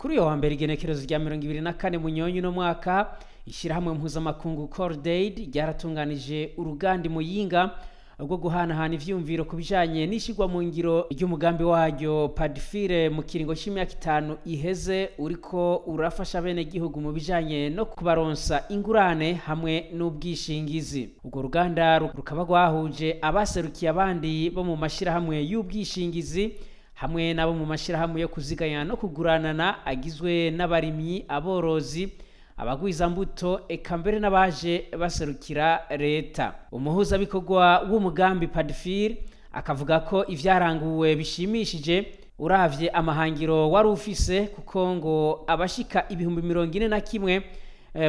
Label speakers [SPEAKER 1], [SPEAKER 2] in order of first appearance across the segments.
[SPEAKER 1] Kuri uyo wa mbere, igenekerezo rya 24 Munyonyo uno mwaka, ishyirahamwe mpuzamakungu Cordaid ryaratunganije uruganda Muyinga rwo guhanahana ivyumviro ku bijanye n'ishigwa mu ngiro ry'umugambi waryo PADFIR mu kiringo c'imyaka 5 iheze, uriko urafasha bene gihugu mu bijanye no kubaronsa ingurane hamwe n'ubwishingizi. Urwo ruganda rukaba rwahuje abaserukiye abandi bo mu mashirahamwe y'ubwishingizi hamwe n'abo mu mashirahamwe yo kuziganya no kuguranana, agizwe n'abarimyi, aborozi, abagwizambuto, eka mbere n'abaje baserukira leta. Umuhuzabikorwa w'umugambi PADFIR akavuga ko ivyaranguwe bishimishije uravye amahangiro wari ufise, kuko ngo abashika 41,000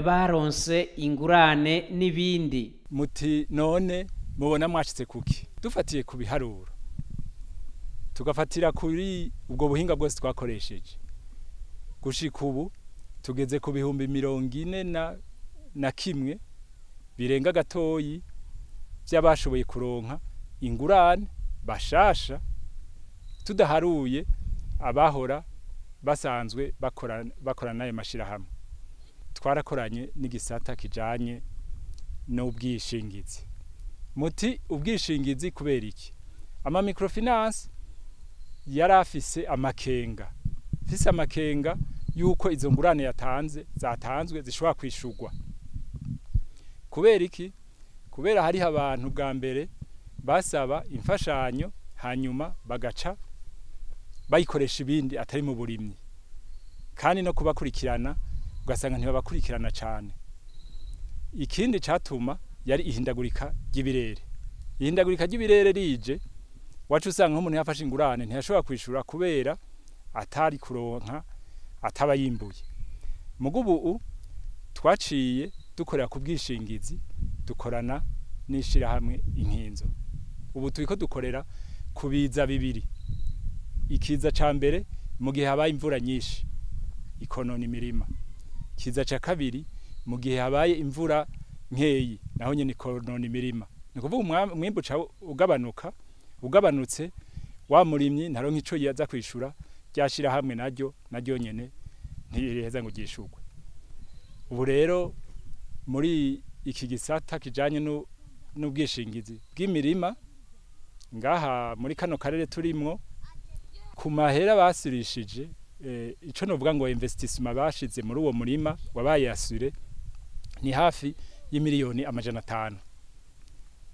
[SPEAKER 1] baronse ingurane n'ibindi.
[SPEAKER 2] Muti none mubona mwashitse kuki? Dufatiye ku biharuro, tugafatira kuri ubwo buhinga bwose twakoresheje, gushika ubu tugeze ku 41,000 birenga gatoyi by'abashoboye kuronka ingurane bashasha, tudaharuye abahora basanzwe bakorana n'ayo mashirahamwe. Twarakoranye n'igisata kijanye n'ubwishingizi. Muti ubwishingizi kubera iki? Ama microfinance yari afise amakenga, afise amakenga yuko izo ngurane yatanze zatanzwe zishobora kwishurwa. Kubera iki? Kubera hariho abantu bwa mbere basaba imfashanyo, hanyuma bagaca bayikoresha ibindi atari mu burimyi, kandi no kubakurikirana ugasanga ntibabakurikirana cyane. Ikindi catuma yari ihindagurika ry'ibirere. Ihindagurika ry'ibirere rije, wacu usanga nk'umuntu yafashe ingurane ntiyashobora kwishura kubera atari kuronka, ataba yimbuye. Mugubu twaciye dukorera ku bwishingizi, dukorana n'ishirahamwe Inkinzo. Ubu turiko dukorera ku biza bibiri. Ikiza ca mbere, mu gihe habaye imvura nyinshi ikonona imirima. Ikiza ca kabiri, mu gihe habaye imvura nkeyi, naho nyene ikonona imirima. Ni kuvuga umwimbu uca ugabanuka, ugabanutse wa murimyi ntaronka ico yaza kwishura, ryashira hamwe naryo nyene ntiriheza ngo ryishurwe. Ubu rero muri iki gisata kijanye n'ubwishingizi bw'imirima ngaha muri kano karere turimwo, ku mahera basirishije, ico novuga ngo investissement bashize muri uwo murima wabaye assuré ni hafi y'imiliyoni 500.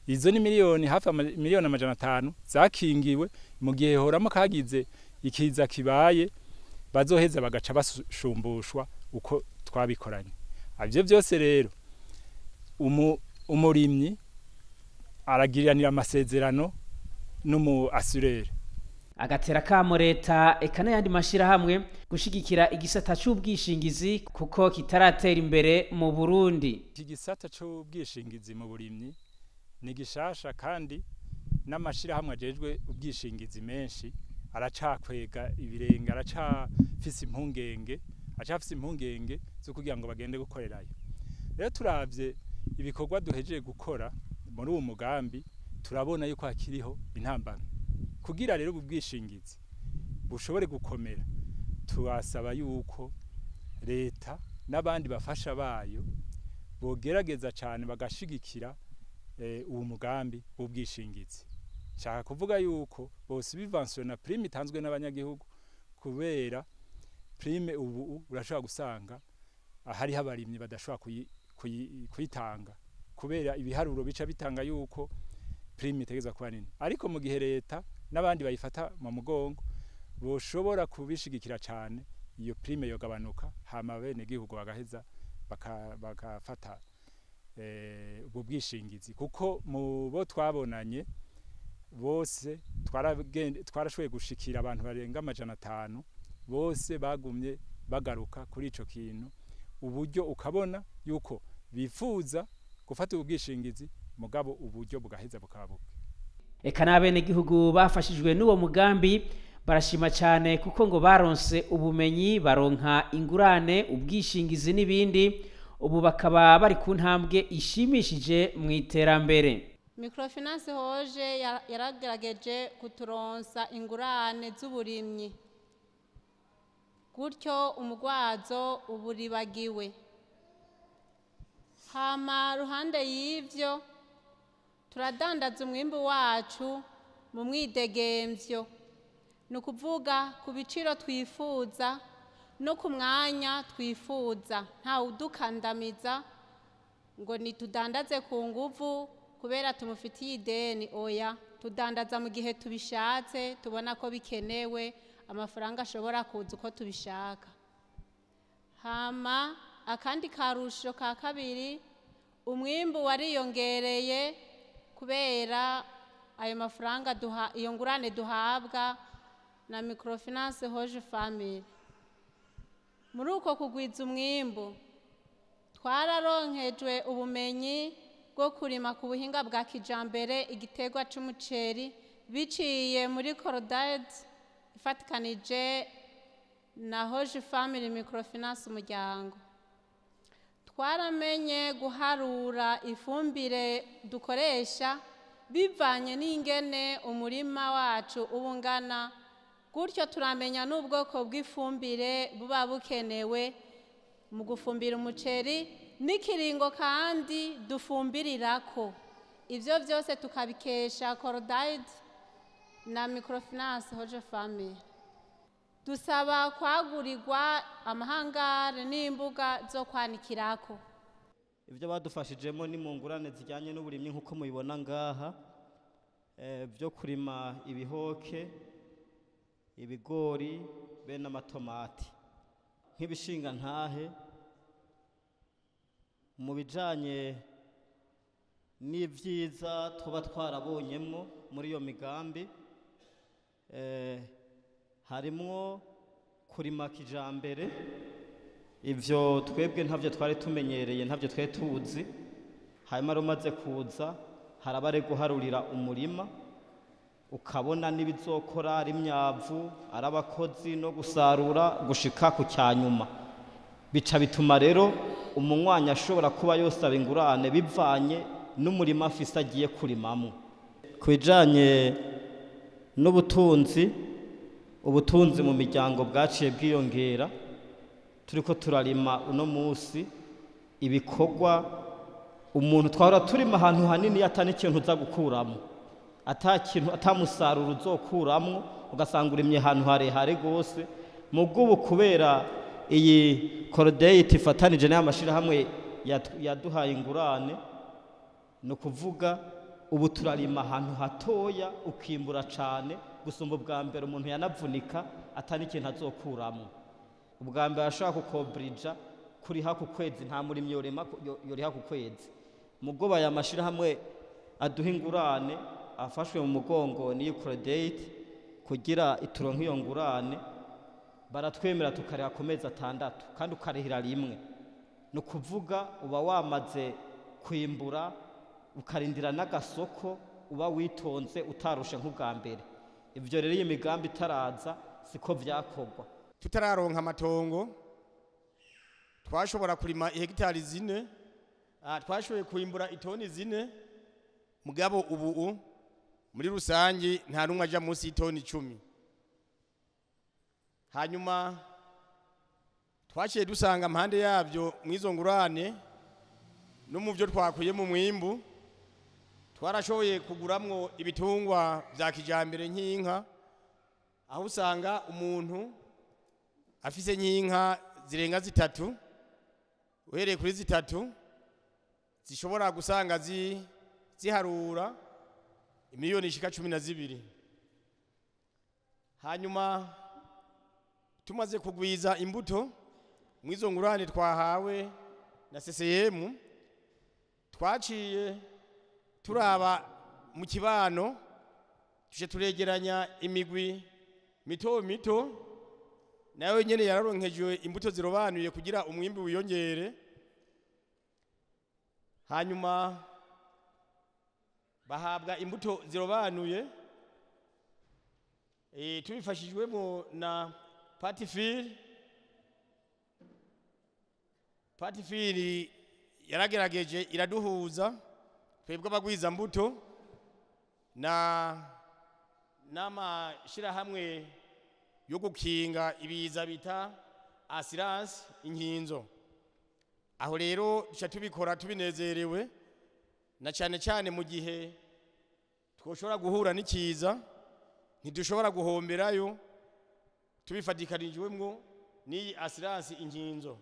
[SPEAKER 2] Izo ni miliyoni hafi miliyoni 500 zakingiwe mu gihe horamo kagize ikiza kibaye, bazoheza bagaca bashumbushwa uko twabikoranye. Ivyo byose rero umurimyi aragiriranira amasezerano n'umu assureur.
[SPEAKER 1] Agatera kamo leta eka n'ayandi mashirahamwe gushigikira igisata c'ubwishingizi kuko kitaratera imbere mu Burundi.
[SPEAKER 2] Iki gisata c'ubwishingizi mu burimyi ni gishasha, kandi n'amashirahamwe ajejwe ubwishingizi menshi aracakwega ibirenge, aracafise impungenge, acafise impungenge zo kugira ngo bagende gukorerayo. Rero turavye ibikorwa duhejeje gukora muri uwo mugambi, turabona yuko hakiriho intambamyi. Kugira rero ubu bwishingizi bushobore gukomera, turasaba yuko leta n'abandi bafasha bayo bogerageza cyane bagashigikira uwo mugambi w'ubwishingizi. Nshaka kuvuga yuko bose bivansiyona prime itanzwe n'abanyagihugu, kubera prime ubu urashobora gusanga hariho abarimyi badashobora kuyitanga kubera ibiharuro bica bitanga yuko prime itegezwa kuba nini. Ariko mu gihe leta n'abandi bayifata mu mugongo boshobora kubishigikira cyane, iyo prime yogabanuka, hama bene gihugu bagaheza bakafata ubwo bwishingizi. Kuko mu bo twabonanye bose twarashoboye gushikira abantu barenga 500, bose bagumye bagaruka kuri ico kintu, uburyo ukabona yuko bifuza gufata ubwishingizi, mugabo uburyo bugaheza bukaba buke.
[SPEAKER 1] Eka n'abenegihugu bafashijwe n'uwo mugambi barashima cyane, kuko ngo baronse ubumenyi, baronka ingurane, ubwishingizi n'ibindi, ubu bakaba bari ku ntambwe ishimishije mu iterambere.
[SPEAKER 3] Microfinance hoje yaragerageje kuturonsa ingurane z'uburimyi. Gutyo umugwazo uburibagiwe. Hama ruhande y'ivyo, turadandaza umwimbu wacu mu mwidegemvyo, ni ukuvuga ku biciro twifuza no ku mwanya twifuza, ntawe udukandamiza ngo nitudandaze ku nguvu kubera tumufitiye ideni. Oya, tudandaza mu gihe tubishatse, tubona ko bikenewe, amafaranga ashobora kuza uko tubishaka. Hama akandi karusho ka kabiri, umwimbu wariyongereye kubera ayo mafaranga duha, iyo ngurane duhabwa na Microfinance Hoje Family. Muri uko kugwiza umwimbu, twararonkejwe ubumenyi bwo kurima ku buhinga bwa kijambere igiterwa c'umuceri biciye muri Cordaid ifatikanije na Hoje Family Microfinance Umuryango. Twaramenye guharura ifumbire dukoresha bivanye n'ingene umurima wacu uba ungana, gutyo turamenya n'ubwoko bw'ifumbire buba bukenewe mu gufumbira umuceri n'ikiringo kandi dufumbirirako. Ivyo vyose tukabikesha Cordaid na Microfinance Hoje Family. Dusaba kwagurirwa amahangare n'imbuga zo kwanikirako.
[SPEAKER 4] Ibyo badufashijemo ni mu ngurane zijyanye n'uburimyi nk'uko mubibona ngaha, byo kurima ibihoke, ibigori be n'amatomati nk'ibishinga ntahe. Mu bijyanye n'ibyiza tuba twarabonyemo muri iyo migambi, harimwo kurima kijambere. Ivyo twebwe ntavyo twari tumenyereye, ntavyo twari tuzi. Hanyuma rumaze kuza harabare guharurira umurima, ukabona n'ibizokora, ari imyavu, ari abakozi no gusarura gushika ku cyanyuma. Bica bituma rero umunywanyi ashobora kuba yosaba ingurane bivanye n'umurima afise agiye kurimamwo. Ku bijanye n'ubutunzi, ubutunzi mu miryango bwaciye bwiyongera. Turiko turarima uno musi ibikorwa umuntu twahora turima ahantu hanini ata n'ikintu uza gukuramo, ata kintu, ata musaruro uzokuramwo, ugasanga urimye ahantu harehare gose. Mu bw'ubu kubera iyi Cordaid ifatanije n'aya mashirahamwe yaduhaye ingurane, ni ukuvuga ubu turarima ahantu hatoya ukimbura cane gusumba ubwa mbere umuntu yanavunika ata n'ikintu azokuramwo. Ubwa mbere ashaka kukobrija kuriha ku kwezi, nta murimyi yoriha ku kwezi. Mugoba aya mashirahamwe aduha ingurane afashwe mu mugongo n'iyi Cordaid kugira ituronke iyo ngurane, baratwemera tukariha ku mezi 6 kandi ukarihira rimwe. Ni ukuvuga uba wamaze kwimbura ukarindira n'agasoko, uba witonze utarushe nk'ubwa mbere. Ivyo rero iyi migambi itaraza siko vyakorwa.
[SPEAKER 5] Tutararonka amatongo twashobora kurima ihegitari 4, twashoboye kwimbura itoni 4, mugabo ubu muri rusangi nta numwe aja munsi y'itoni 10. Hanyuma twaciye dusanga mpande yavyo mwizo ngurane no mu byo twakuye mu mwimbu, twarashoboye kuguramwo ibitungwa vya kijambere nk'inka, aho usanga umuntu afise nk'inka zirenga 3, uhereye kuri 3 zishobora gusanga ziharura imiliyoni ishika 12. Hanyuma tumaze kugwiza imbuto mwizo ngurane twahawe na CCM, twaciye turaba mu kibano, tuje turegeranya imigwi mito mito, nayo nyene yararonkejwe imbuto zirobanuye kugira umwimbi wiyongere. Hanyuma bahabwa imbuto zirobanuye, tubifashijwemo na Patifil. Patifil yaragerageje iraduhuza twebwe abagwiza mbuto na n'amashirahamwe yo gukinga ibiza bita assurance Inkinzo. Aho rero duca tubikora tubinezerewe, na cyane cyane mu gihe twoshobora guhura n'ikiza, ntidushobora guhomberayo tubifatikanijwemwo n'iyi assurance Inkinzo.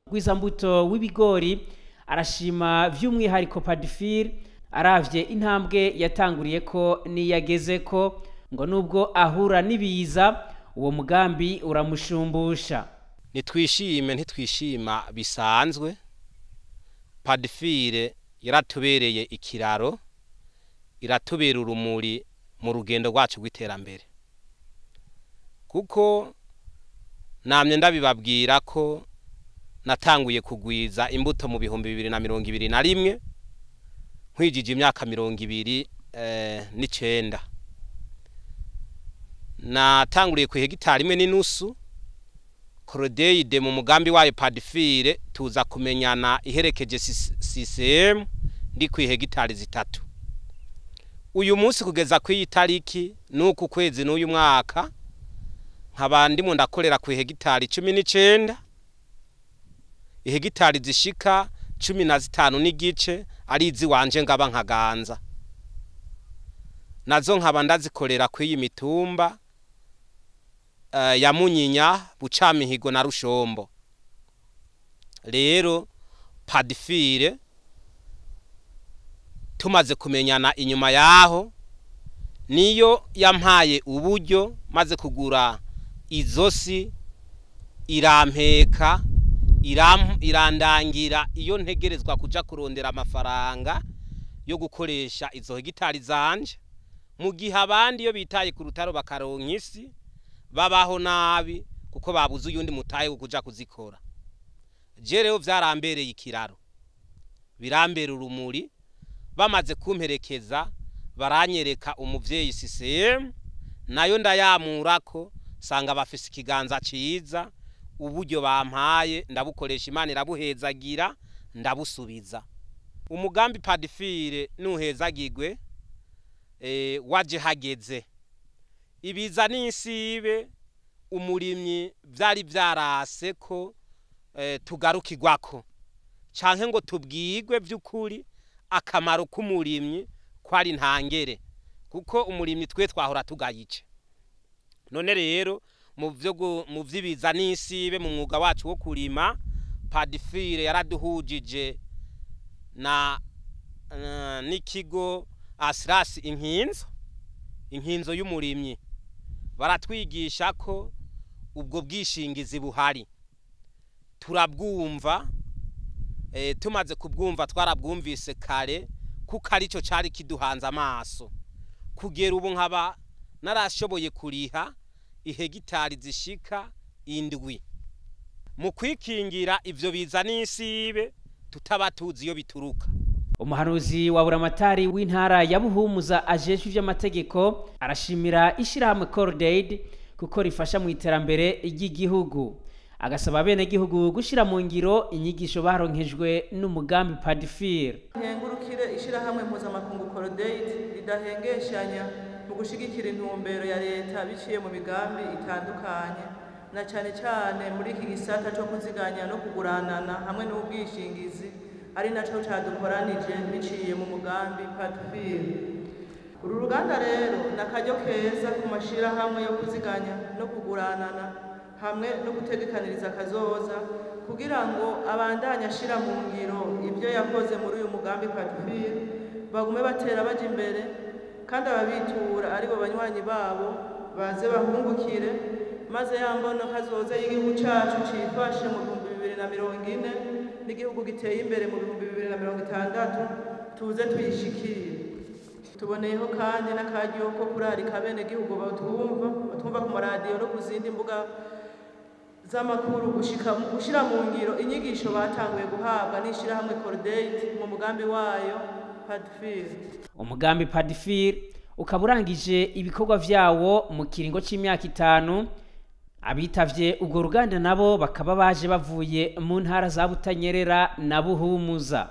[SPEAKER 1] Rwizambuto w'ibigori arashima by'umwihariko PADFIR, aravye intambwe yatanguriye ko niyageze ko, ngo nubwo ahura n'ibiza uwo mugambi uramushumbusha.
[SPEAKER 6] Nitwishime, ntitwishima bisanzwe. PADFIR yaratubereye ikiraro, iratubera urumuri mu rugendo rwacu rw'iterambere, kuko namye ndabibabwira ko natanguye kugwiza imbuto mu 2021, nkwijije imyaka 29. Natanguriye ku hegitari 1.5. Cordaid mu mugambi wayo PADFIR tuza kumenyana iherekeje CCM ndi ku hegitari 3. Uyu munsi kugeza ku iyi tariki nuku kwezi n'uyu mwaka, nkaba ndimo ndakorera ku hegitari 19, ihegitari zishika 15.5 ari iziwanje ngaba nkaganza, nazo nkaba ndazikorera ku iyi mitumba ya Munyinya, Bucamihigo na Rushombo. Rero PADFIR tumaze kumenyana inyuma yaho, niyo yampaye uburyo maze kugura izosi, irampeka, irandangira iyo ntegerezwa kuja kurondera amafaranga yo gukoresha izo hegitari zanje, mu gihe abandi iyo bitaye ku rutaro bakaronka isi babaho nabi kuko babuze uyundi mutaye wo kuja kuzikora. Je rero vyarambereye ikiraro, birambera urumuri. Bamaze kumperekeza baranyereka umuvyeyi CCM, nayo ndayamurako, sanga bafise ikiganza ciza. Uburyo bampaye ndabukoresha, Imana irabuhezagira, ndabusubiza. Umugambi PADFIR nuhezagirwe, waje hageze. Ibiza n'insibe umurimyi vyari vyarase ko tugarukirwako, canke ngo tubwirwe vy'ukuri akamaro k'umurimyi kwari ntangere, kuko umurimyi twe twahora tugayice. None rero mu vy'ibiza n'insibe mu mwuga wacu wo kurima, PADFIR yaraduhujije na n'ikigo Assurance Inkinzo, Inkinzo y'umurimyi, baratwigisha ko ubwo bwishingizi buhari, turabwumva. Tumaze kubwumva twarabwumvise kare, kuko arico cari kiduhanze amaso. Kugera ubu nkaba narashoboye kuriha ihegitari zishika 7 mu kwikingira ivyo biza n'insibe tutaba tuzi iyo bituruka.
[SPEAKER 1] Umuhanuzi wa buramatari w'intara ya Buhumuza ajejwe ivy'amategeko arashimira ishirahamwe Cordaid kuko rifasha mu iterambere ry'igihugu, agasaba abenegihugu gushira mu ngiro inyigisho baronkejwe n'umugambi PADFIR.
[SPEAKER 7] Nkengurukire ishirahamwe mpuzamakungu Cordaid ridahengeshanya mu gushigikira intumbero ya leta biciye mu migambi itandukanye, na cane cane muri iki gisata co kuziganya no kuguranana hamwe n'ubwishingizi, ari naco cadukoranije biciye mu mugambi PADFIR. Uru ruganda rero n'akaryo keza ku mashirahamwe yo kuziganya no kuguranana hamwe no gutegekaniriza akazoza, kugira ngo abandanye ashira mu ngiro ibyo yakoze muri uyu mugambi PADFIR, bagume batera baja imbere, kandi ababitura aribo banywanyi babo baze bahungukire, maze ya mbono kazoza y'igihugu cacu cifashe mu 2040 n'igihugu giteye imbere mu 2060 tuze tuyishikire. Tuboneyeho kandi n'akaryo ko kurarika abenegihugu batwumva ku maradiyo no ku zindi mbuga z'amakuru gushira mu ngiro inyigisho batanguye guhabwa n'ishirahamwe Cordaid mu mugambi wayo PADFIR.
[SPEAKER 1] Umugambi PADFIR ukaba urangije ibikorwa vyawo mu kiringo c'imyaka 5. Abitavye urwo ruganda nabo bakaba baje bavuye mu ntara za Butanyerera na Buhumuza.